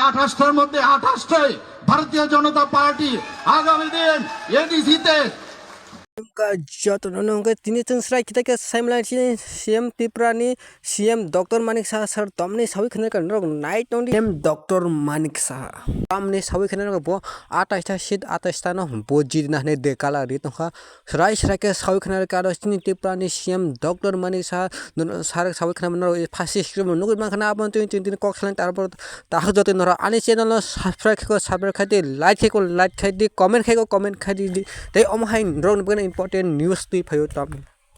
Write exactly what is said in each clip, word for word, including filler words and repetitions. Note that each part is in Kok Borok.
আঠাশটার মধ্যে আঠাশটাই ভারতীয় জনতা পার্টি আগামী দিন এডিসিতে। Ka joto no nungke tini chwng srai kita ke saimlai chini C M Tripura ni C M Doctor Manik Saha sir tomni sawi khna ka norok nai tongdi. C M Doctor Manik Saha tamni sawi khna bo atais ta seat atais ta no bo jidina hne de kala ri tongkha. Srai srai ke sawi khna ka aro chini Tripura ni C M Doctor Manik Saha sar sawi khna no phasi screen nugui mankha abo tini tini kok salang tarpor Tahuk jotoi norok ani channel no subscribe khaiko subscribe khaidi, like khaiko like khaidi, comment khaiko comment khaidi, tei omo hai norok ni bagwi important news twi phaio tam.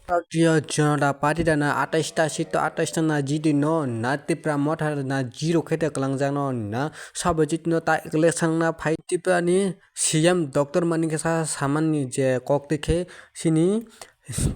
Bharatiya Janata Party dana atais ta seat to atais ta na jidi no na Tipra Motha na zero khe ta kwlangjak no na sabo jiti no ta election na phai Tipra ni C M Doctor Manik Saha samani je kok twi khe sini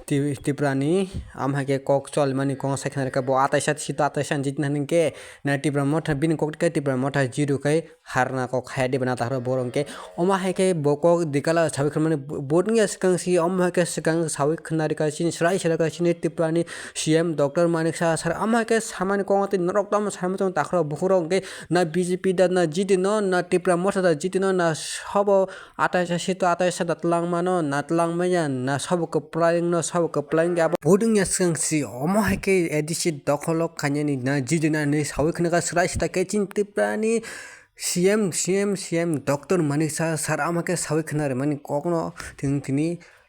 Ti- Tipra ni am hai khe kok chol mani kok sai khna rwkha bo atais ta seat to atais ta jiti na hwn khe na Tipra Motha bini kok twi khe Tipra Motha zero khai harna kok haya diba na tahoro borok hwnkhe omo hai khe bo kok dikala sawi khna mani bo- bo wngya swkang si omo hai khe swkang sawi khna rwkha chini srai srai kha chini Tripura ni C M Doctor Manik Saha sir omo hai khe samani kok twi norok tamo sai muchung takhoro bukhurok hwnkhe na B J P da na jiti no na Tipra Motha da jiti no na sabo atais ta seat to atais ta da twlang mano na twlang maya na sabo kwplaing no sabo kwplaing abo bo wngya swkang si omo hai khe A D C dokholo khainani na jiti na ni sawi khna kha srai srai khe chini Tripura ni C M, C M, C M Doctor Manik Saha sir ama khe sawi khna rwmani kokno tini tini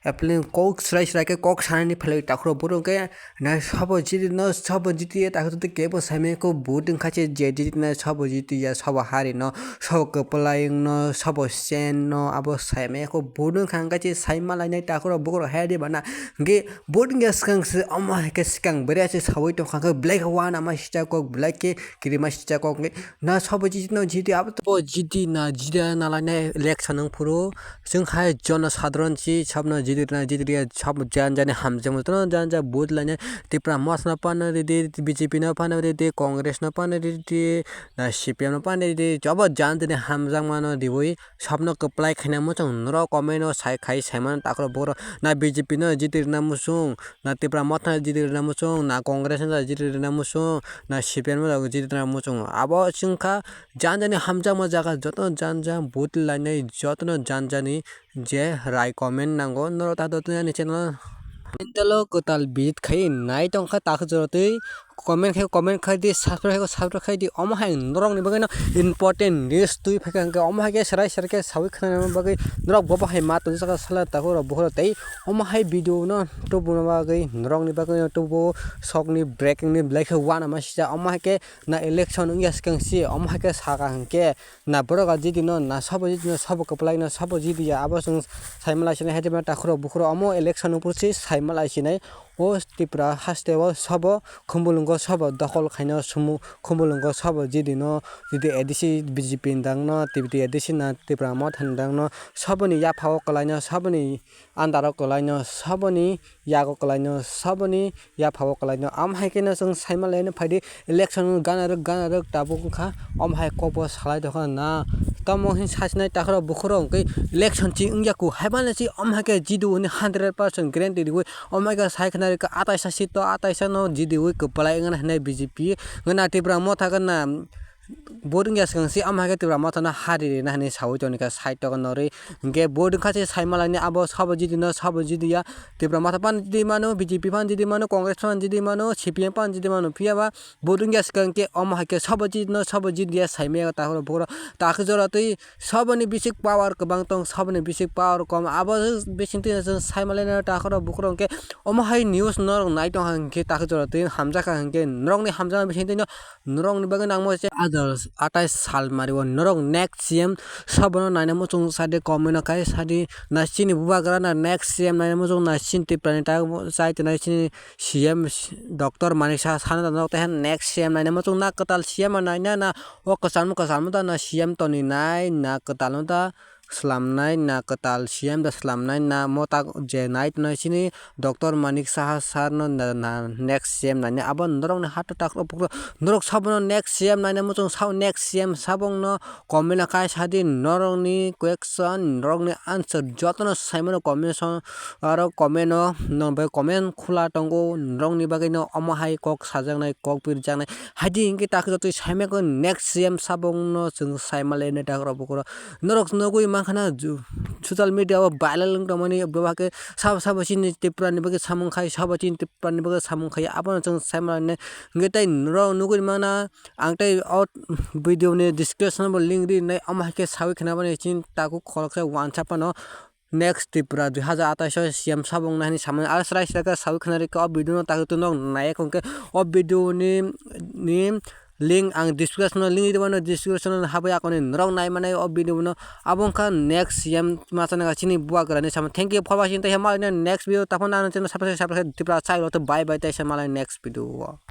apple kok srai srai khe kok sanani phalwi takhro borok khe na sabo jiti no sabo jiti ya takhro tei kebo saimaya kho bo wngkha je jiti na sabo jiti ya sabo hari no sabo kwplaing no sabo sen no abo saimaya kho bo wngkha hwnkhe je saima lainai takhro borok hai di bana hwnkhe bo wngya swkang se omo hai khe swkang bwrwi se sawi tongkha khe belai khe uanama sijak kok belai khe kirima sijak kok hwnkhe na sabo jiti no jiti abo to bo jiti na jiti na lainai election wng phuru chwng hai jono sadharon si sabno jiti na jiti ya sabo jan jani hamjakma jotono jan jan vote lainai Tipra Motha no panna ridi B J P no panna ridi Congress no panna ridi na C P M no panna ridi jobo jan jani hamjakma no riwi sabno kwplai khaina muchung norok comment o sai khai saimano takhro borok na B J P no jiti rwna muchung na Tipra Motha no jiti rwna muchung na Congress no jiti rwna muchung na C P M no jiti rwna muchung abo chwngkha jan jani hamjakma jaga jotono jan jan vote lainai jotono jan jani je rai comment nango norok ta jotono ani channel o kwtal visit khai nai tongkha takhuk jora twi comment khai comment khai di subscribe khai subscribe khai di omo hai norok ni bagwi no important news twi phaikha hwnkhe omo hai khe serai serai khe sawi khna bagwi norok bo bo hai ma tong saka sala takhuk rok bukhuk rok tei omo hai video no tubuna bagwi norok ni bagwi no tubu sok ni breaking ni belai khe uanama sijak omo hai khe na election wngya swkang si omo hai khe saka hwnkhe na borok a jiti no na sabo jiti no sabo kwplai no sabo jiti ya abo chwng saima lai sinai hai takhuk rok bukhuk rok omo election ni phuru se saima lai sinai. O Tripura haste o sabo Khumulwngo sabo dokhol khaino sumu Khumulwngo sabo jidi no jidi A D C B J P ni dang no T B T A D C na Tipra Motha ni dang no sabo ni yapha o kwlai no sabo ni andar o kwlai no sabo ni yago kwlai no sabo ni yapha o kwlai no am hai khe no chwng saima lai no phai di election gana rwk gana rwk tabuk wngkha omo hai kok bo salai tongkha na tamo hin sasinai takhuk rok bukhuk rok hwnkhe election chi wngya ku hai mani si omo hai khe jidi hwnwi hundred percent guarantee riwi. Omo hai khe sai khna rwkha ataisa seat o ataisa no jidi wi kwplai wngna hinwi B J P wngna Tipra Motha gana vote wngya swkang se omo hai khe Tipra Motha no hari rina hinwi sawi tongkha side o norwi hwnkhe vote wngkha se saima laini abo sabo jidi no sabo jidi ya Tipra Motha phano jidi mano B J P phano jidi mano Congress phano jidi mano C P M phano jidi mano phiya ba vote wngya swkang khe omo hai khe sabo jidi no sabo jidi ya saimaya takhuk rok bukhuk rok takhuk jora twi Saboni bisik power kwbang tong, saboni bisik power kom. Abo bising twi chwng sai mali no takhoro bukhoro hwnkhe omo hai news norok nai tong hwnkhe takhuk jora twi hamjakha hwnkhe norokni hamjakma bising twi no norokni bagwi nangmo se others atai sal mario norok next C M sabono naina muchung sadi comment no khai sadi na chini bubagra na next C M naina muchung na chini Tripura ni ta chai tongnai chini C M Doctor Manik Saha sana tongno tei next C M naina muchung na kwtal C M naina na o kwchangma kwchangma ta na C M toni nai na kwtal no ta slamnai na kwtal C M da slamnai na mo tak je nai tongnai chini Doctor Manik Saha sir no na, na next C M nainai abo norokni heart attack rok phuru norok sabono next C M nainai muchung sao next C M sabongno comment o kaisa di norokni question norokni answer jotono saimano comment o aro comment o norok bai comment khula tongo norokni bagwi no omo hai kok sajaknai kok pirjaknai. Haidi hinkhe takhe jotoi saimako next C M sabongno chwng saimalainai dagrok bukurok. Norok nugwi mankhana ju-, social media o viral wng tongmani bebak khe sabo sabo chini Tripura ni bagwi samung khai, sabo chini Tripura ni bagwi samung khai, abono chwng saimalainai. Hinkhe tei norok nugwi mana ang tei o video ni description o bo link rinai, omo hai khe sawi khna bani chini takhuk khoroksa wansa phano next Tripura dui hazar atais o C M sabo wngna hinwi samani. Aro srai srai khe sawi khna rikha o video no takhuk twi nok naiya khe o video ni, ni link ang description o link ri mano, description o habwi akoni norok nai manai o video no. Abo wngkha next C M masa nangkha chini bubagra hinwi samani. Thank you for watching, tei malai next video taphano ano channel subscribe, subscribe Tripura chai rok bye bye, tei se malai next video o.